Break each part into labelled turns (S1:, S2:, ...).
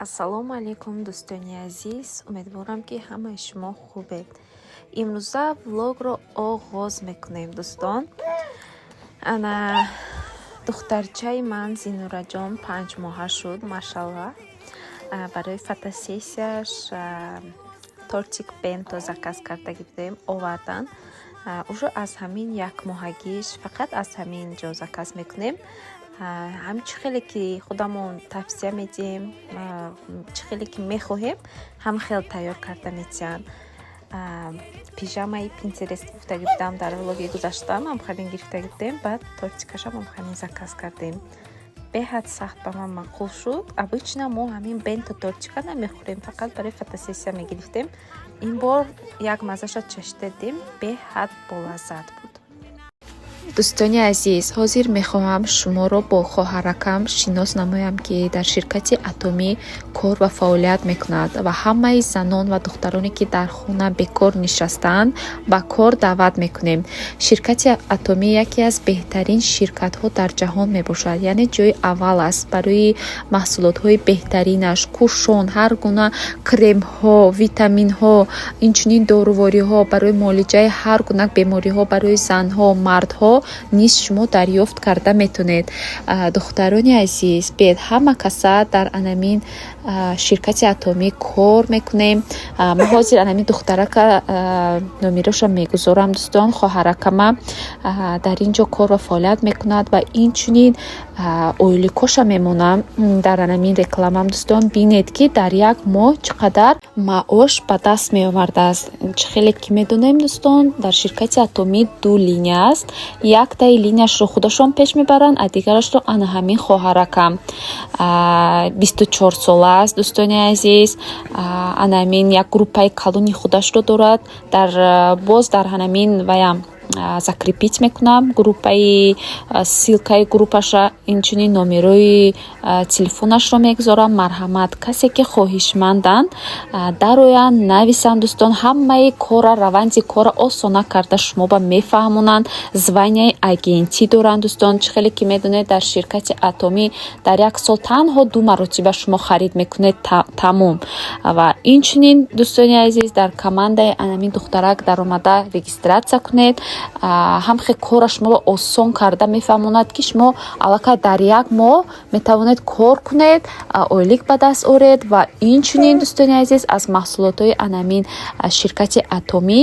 S1: Ассалому алайкум, дӯстони азиз! Умедворам, ки ҳамаи шумо хубед. Имрӯза влогро оғоз мекунем, дӯстон. Ана духтарчаи ман Зинураҷон 5 моҳа шуд, машалла. Барои фотосессияш тортик бенто заказ карда будем, овардан. Уже аз ҳамин якмоҳагиш фақат аз ҳамин ҷо заказ мекунем. Ҳамин чӣ хеле ки худамон тавсия медиҳем, чӣ хеле ки мехоҳем, ҳам хел тайёр карда метиҳанд. Пижамаи Пинтерест гуфтагӣ будам дар влоги гузаштаам, ҳам ҳамин гирифтагӣ будем, баъд тортикашам ҳам ҳамин заказ кардем. Беҳад сахт ба ман маъқул шуд. Обычно мо ҳамин бенто тортика намехӯрем, фақат барои фотосессия мегирифтем. Ин бор як маззаша чашида дидем, беҳад болаззат буд.
S2: Дӯстони азиз, ҳозир мехоҳам шуморо бо хоҳаракам шинос намоям, ки дар ширкати Атомӣ кор ва фаъолият мекунад ва ҳамаи занон ва духтароне, ки дар хона бекор нишастаанд, ба кор даъват мекунем. Ширкати Атомӣ яке аз беҳтарин ширкатҳо дар ҷаҳон мебошад, яъне ҷои аввал аст барои маҳсулотҳои беҳтаринаш: кушон, ҳар гуна кремҳо, витаминҳо, инчунин дорувориҳо барои муолиҷаи ҳар гуна бемориҳо барои занҳо, мардҳо низ шумо дарёфт карда метавонед. Духтарони азиз, биед, ҳама каса дар анамин ширкати Атомӣ кор мекунем. Ман ҳозир анамин духтарака номероша мегузорам, дӯстон. Хоҳаракама дар ин ҷо кор ва фаъолият мекунад ва инчунин ойликоша мемонам дар анамин рекламам. Дӯстон, бинед, ки дар як моҳ чӣ қадар маош ба даст меовардааст. Чӣ хеле ки медонем, дӯстон, дар ширкати Атомӣ ду линия аст: яктаи линияшро худашон пеш мебаранд, а дигарашро ана ҳамин хоҳаракам. 24 сола аст, дӯстони азиз. Ана ҳамин як группаи калони худашро дорад. Дар боз дар ҳанамин ваям закрепить мекунам группаи, ссылкаи группаша, инчунин номерои телефонашро мегузорам. Марҳамат, касе ки хоҳишманданд, дароянд, нависанд. Дӯстон, ҳамаи кора, раванди кора осона карда шумоба мефаҳмонанд. Званияи агентӣ доранд. Дӯстон, чӣ хеле ки медонед, дар ширкати Атомӣ дар як сол танҳо ду маротиба шумо харид мекунед, тамом. Ва инчунин, дӯстони азиз, дар командаи анамин духтарак даромада регистрация кунед. Ҳам хел кора шуморо осон карда мефаҳмонад, ки шумо аллакай дар як моҳ метавонед кор кунед, ойлик ба даст оред ва инчунин, дӯстони азиз, аз маҳсулотҳои анамин ширкати Атомӣ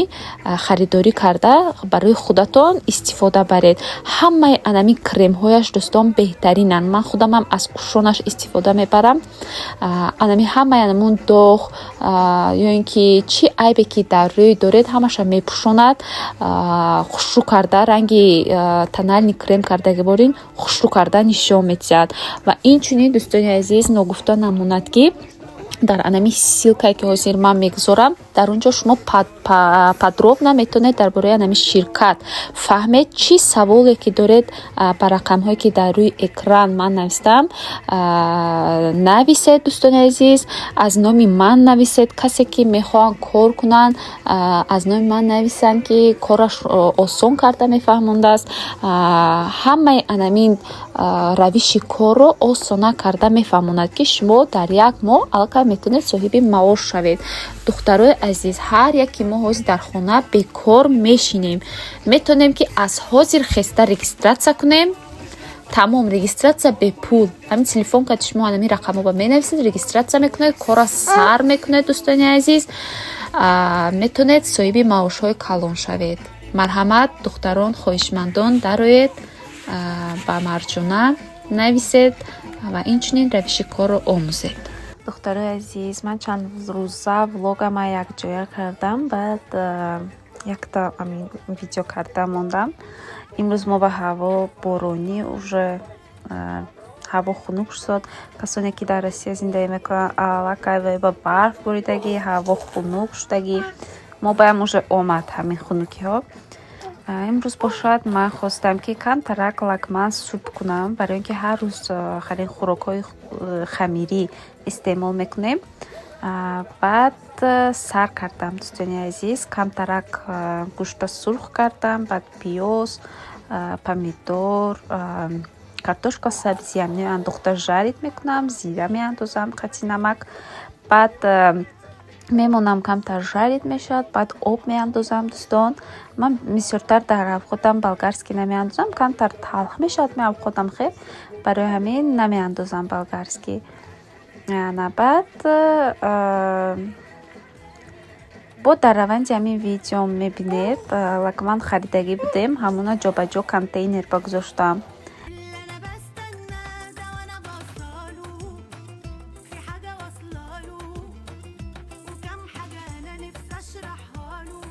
S2: харидорӣ карда, барои худатон истифода баред. Ҳамаи анамин кремҳояш, дӯстон, беҳтаринанд. Ман худамам аз кушонаш истифода мебарам. Анами ҳамаи анамун доғ ё ин ки чӣ айбе ки дар рӯй доред, ҳамаша мепӯшонад. Хушрӯ карда, ранги тональный крем кардаги борин, хушрӯ карда нишон медиҳад. Ва инчунин, дӯстони азиз, ногуфта намонад, ки дар анами ссылкае ки ҳозир ман мегузорам, дар он ҷо шумо подробно метавонед дар бораи анами ширкат фаҳмед. Чӣ саволе ки доред, ба рақамҳое ки дар рӯи экран ман навистам, нависед. Дӯстони азиз, аз номи ман нависед. Касе ки мехоҳанд кор кунанд, аз номи ман нависанд, ки кораш осон карда мефаҳмондааст. Ҳамаи анамин равиши корро осона карда мефаҳмонад, ки шумо дар як моҳ аллакай метавонед соҳиби маош шавед. Духтарои азиз, ҳар яке мо ҳозир дар хона бекор мешинем, метавонем, ки аз ҳозир хеста регистрация кунем. Тамом, регистрация бепул. Ҳамин телефон кати шумо ҳамин рақамҳоба менависед, регистрация мекунед, кора сар мекунед. Дӯстони азиз, метавонед соҳиби маошҳои калон шавед. Марҳамат, духтарон, хоҳишмандон, дароед, ба Марҷона нависед ва инчунин равиши корро омӯзед.
S1: Духтарои азиз, ман чанд рӯза влогама якҷоя кардам, баъд якта амин видео карда мондам. Имрӯз мо ба ҳаво боронӣ, уже ҳаво хунук шуд. Касоне ки дар Россия зиндагӣ мекунанд, аллакай ба барф боридагӣ, ҳаво хунук шудагӣ. Мо баям уже омад ҳамин хунукиҳо. Имрӯз бошад, ман хостам, ки камтарак лагман суп кунам, барои ин ки ҳар рӯз харин хӯрокҳои хамирӣ истеъмол мекунем. Баъд сар кардам, дӯстони азиз, камтарак гӯшта сурх кардам, баъд пиёз, помидор.
S2: Картошка, сабзиам андохта жарить мекунам, зира меандозам қати намак, баъд мемонам, камтар жарить мешавад, баъд об меандозам. Дӯстон, ман бисёртар дар авқотам болгарский намеандозам, камтар талх мешавад авқотам хел, барои ҳамин намеандозам болгарский. Ана баъд бо дар раванди ҳамин видео мебинед, лагман харидагӣ будем, ҳамуна ҷобаҷо контейнер ба гузоштам.
S3: اللي انا بستنى ده وانا بوصله في حاجه واصله، وكم حاجه انا نفسي اشرحها له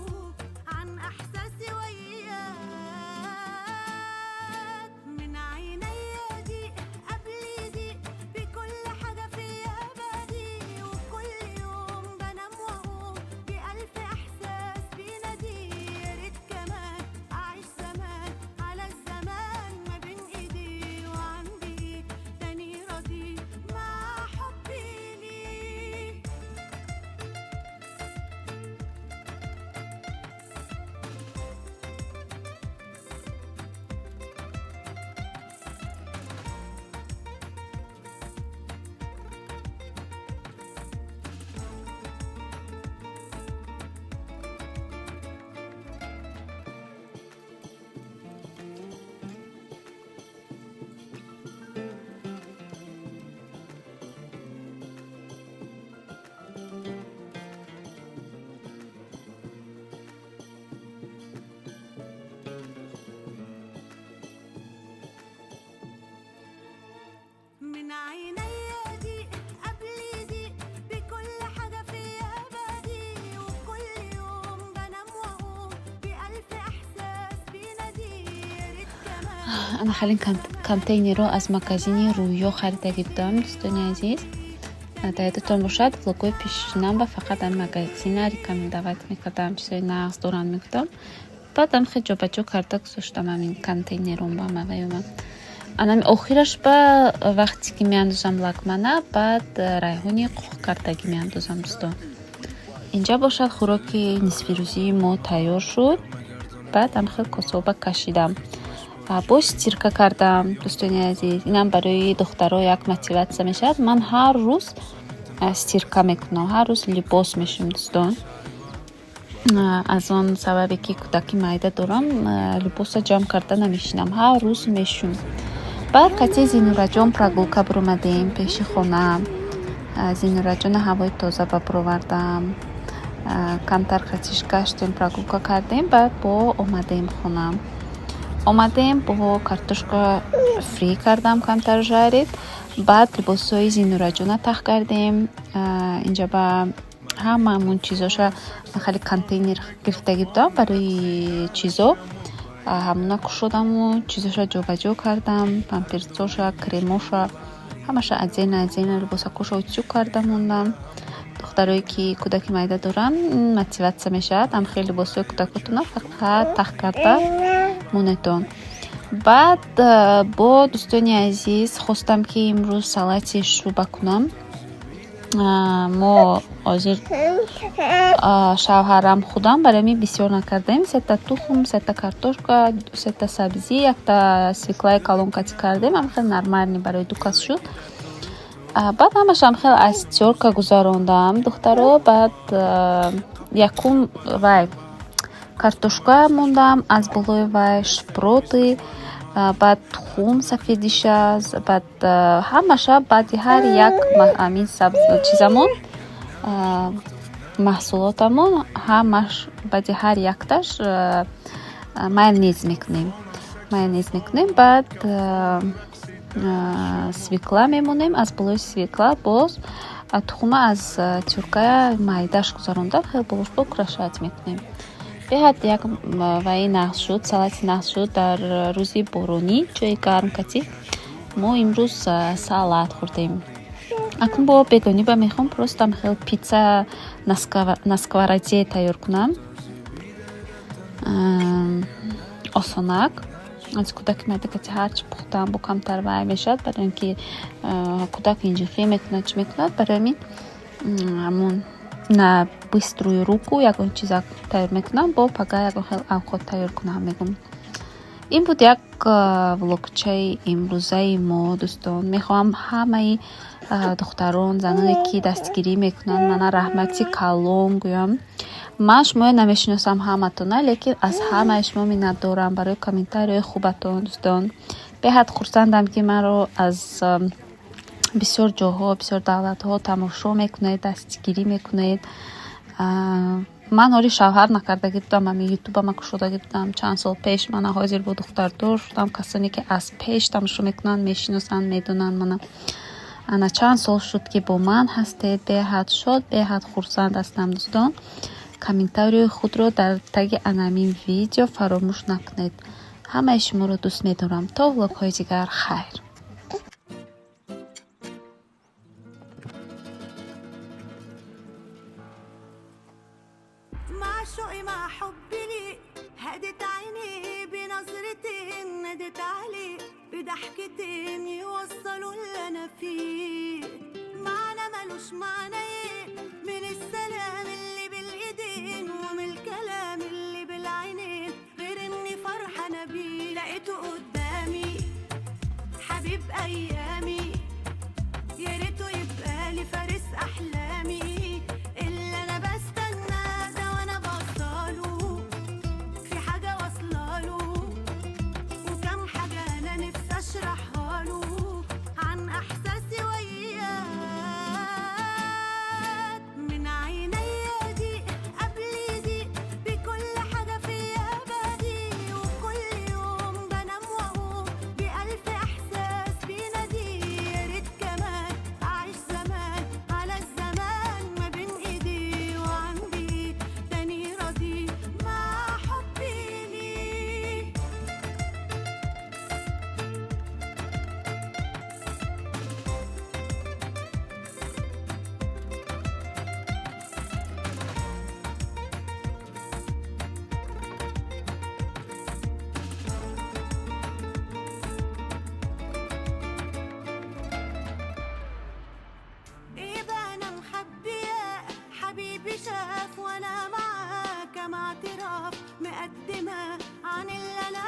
S3: عن احساسي وياك. من عينيا دي قبل دي بكل حاجه فيا بدي، وكل يوم بنام واقوم بألف احساس بينادي، يا ريت كمان اعيش زمان على الزمان ما بين ايدي، وعندي تاني راضي مع حبي ليه. من عينيا دي قبل دي بكل حاجة فيا بدي، وكل يوم بنام وأقوم بألف إحساس بينادي، يا ريت كمان.
S2: Ана халин контейнерро аз магазини Рӯё харидагӣ будам, дӯстони азиз. Дар ёдатон бошад, влогҳои пешинам ба фақат ами магазина рекомендовать мекардам, чизои нағз доранд мегуфтам. Баъдам хел ҷобаҷо карда гузоштам ҳамин контейнером ба маваюма. Анами охираш ба вақте ки меандозам лагмана, баъд райҳони қоқ кардагӣ меандозам, дӯстон. Инҷа бошад, хӯроки нисфирӯзии мо тайёр шуд. Баъд ам хел кособа кашидам, боз стирка кардам. Дӯстони азиз, инам барои духтаро як мотиватсия мешавад. Ман ҳар рӯз стирка мекунам, ҳар рӯз либос мешӯм, дӯстон. Аз он сабабе ки кӯдаки майда дорам, либоса ҷамъ карда намешинам, ҳар рӯз мешӯм. Баъд кати Зинураҷон прогулка биромадем пеши хона. Зинураҷона ҳавои тоза ба бировардам, камтар қатиш гаштем, прогулка кардем, баъд бо омадем хона. Омадем, бо картошка фри кардам, камтар жарить, баъд либосҳои Зинураҷона тах кардем. Инҷа ба ҳамаамон чизоша хеле контейнер гирифтагӣ будам барои чизо, ҳамона кушодаму чизоша ҷобаҷо кардам, памперсоша, кремоша, ҳамаша отдельно отдельно либосакоша утюг карда мондам. Духтарое ки кӯдаки майда доранд, мотиватсия мешавад, ам хеле либосҳои кӯдакотона фақат тах карда монетон. Баъд бо, дӯстони азиз, хостам ки имрӯз салати шӯрба кунам. Мо ҳозир шавҳарам, худам, барои ҳамин бисёр накардем: сета тухм, сета картошка, сета сабзӣ, якта свеклаи калон кати кардем. Ам хел нормальный барои ду кас шуд. Баъд ҳамашам хел аз тёрка гузарондам, духтаро. Баъд якум вай картошка мондам, аз болои вай шпроты, баъд тухум сафедиша, баъд ҳамаша баъди ҳар як ҳамин чизамон, маҳсулотамон, ҳамаш баъди ҳар якташ майонез мекунем, майонез мекунем. Баъд свекла мемонем, аз болои свекла боз тухума аз тёрка майдаш гузаронда, хел болош бо крошать мекунем. Беҳад як ваи нағз шуд, салати нағз шуд. Дар рӯзи боронӣ ҷои гарм кати мо имрӯз салат хӯрдем. Акнун бо бегониба мехоҳам просто хел пицца на сковороде тайёр кунам, осонак. Аз кӯдаки майда кати ҳарчи пухтам бо камтар вай мешавад, барои ин ки кӯдак инҷихӣ мекунад, чӣ мекунад. Барои ҳамин ҳамун на быструю руку ягон чиза тайёр мекунам, бо пага ягон хел авқот тайёр кунам мегӯм. Ин буд як влогчаи имрӯзаи мо, дӯстон. Мехоҳам ҳамаи духтарон, заноне, ки дастгирӣ мекунанд, мана раҳмати калон гӯям. Ман шуморо намешиносам ҳаматона, лекин аз ҳамаи шумо миннатдорам барои комментарияҳои хубатон, дӯстон. Беҳад хурсандам, ки маро аз бисёр ҷоҳо, бисёр давлатҳо тамошо мекунед, дастгирӣ мекунед. Ман ҳоли шавҳар накардагӣ будам, ҳамин ютубама кушодагӣ будам чанд сол пеш. Мана ҳозир бо духтардор шудам. Касоне, ки аз пеш тамошо мекунанд, мешиносанд, медонанд мана. Ана чанд сол шуд, ки бо ман ҳастед. Беҳад шод, беҳад хурсанд ҳастам, дӯстон. Комментарияи худро дар таги анамин видео фаромӯш накунед. Ҳамаи шуморо дӯст медорам. То влогҳои дигар, хайр.
S3: مع شوقي، مع حبي ليه، هدت عيني بنظرتين، نادت عليه بضحكتين، يوصلوا اللي انا فيه. معنى ملوش معنى ايه من السلام اللي بالايدين ومن الكلام اللي بالعينين، غير اني فرحانه بيه. لقيته قدامي حبيب ايامي، يا ريته يبقى لي فارس احلامي. اللي انا بستناه ده وانا بوصله، في حاجه واصله، وكم حاجه انا نفسي اشرحها له عن احساسي وياه. من عينيا دي قبل دي، بكل حاجه فيا بدي، وكل يوم بنام واقوم بألف احساس بينادي. يا ريت كمان اعيش زمان على الزمان ما بين ايدي، وعندي تاني راضي مع حبي ليه. ايه بقى انا مخبيه؟ حبيبي شاف وانا معاه كم اعتراف مقدمه عن اللي انا